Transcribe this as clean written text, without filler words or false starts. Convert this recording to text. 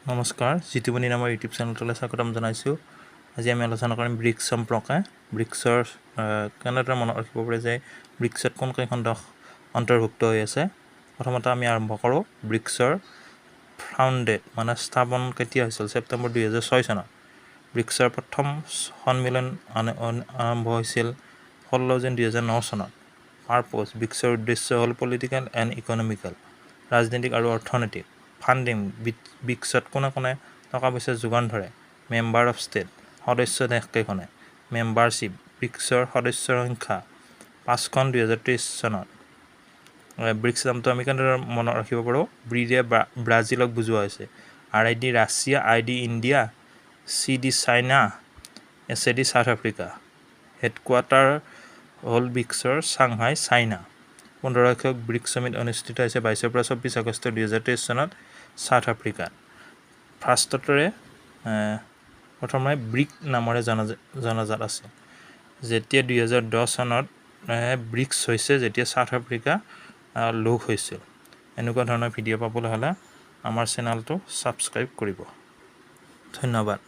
নমস্কাৰ, জিতুমণি নামৰ ইউটিউব চেনেলটোলৈ স্বাগতম জনাইছোঁ। আজি আমি আলোচনা কৰিম ব্ৰিক্স সম্পৰ্কে। ব্ৰিক্সৰ কেনেদৰে মনত ৰাখিব পাৰে যে ব্ৰিক্সত কোনকেইখন দেশ অন্তৰ্ভুক্ত হৈ আছে। প্ৰথমতে আমি আৰম্ভ কৰোঁ ব্ৰিক্সৰ ফাউণ্ডেড, মানে স্থাপন কেতিয়া হৈছিল? ছেপ্টেম্বৰ 2006 চনত। ব্ৰিক্সৰ প্ৰথম সন্মিলন আৰম্ভ হৈছিল 16 জুন 2009 চনত। পাৰপ'জ, ব্ৰিক্সৰ উদ্দেশ্য হ'ল পলিটিকেল এণ্ড ইকনমিকেল, ৰাজনৈতিক আৰু অৰ্থনৈতিক। ফাণ্ডিং, ব্ৰিক্সত কোনে কোনে টকা পইচা যোগান ধৰে? মেম্বাৰ অফ ষ্টেট, সদস্য দেশকেইখনে। মেম্বাৰশ্বিপ, ব্ৰিক্সৰ সদস্যৰ সংখ্যা পাঁচখন 2023 চনত। ব্ৰিক্স নামটো আমি কেনেদৰে মনত ৰাখিব পাৰোঁ? ব্ৰিৰে ব্ৰাজিলক বুজোৱা হৈছে, R I D Russia, I D India, C D China, S A D south Africa. Headquarter হ'ল ব্ৰিক্সৰ চাংহাই, চাইনা। 15 সংখ্যক ব্ৰিক্স সমিট অনুষ্ঠিত হৈছে 22ৰ পৰা 24 আগষ্ট 2023 চনত চাউথ আফ্ৰিকাত। ফাৰ্ষ্টতৰে প্ৰথমে ব্ৰিক নামৰে জনাজাত আছিল। যেতিয়া 2010 চনত ব্ৰিক্স হৈছে, যেতিয়া চাউথ আফ্ৰিকা লগ হৈছিল। এনেকুৱা ধৰণৰ ভিডিঅ' পাবলৈ হ'লে আমাৰ চেনেলটো ছাবস্ক্ৰাইব কৰিব। ধন্যবাদ।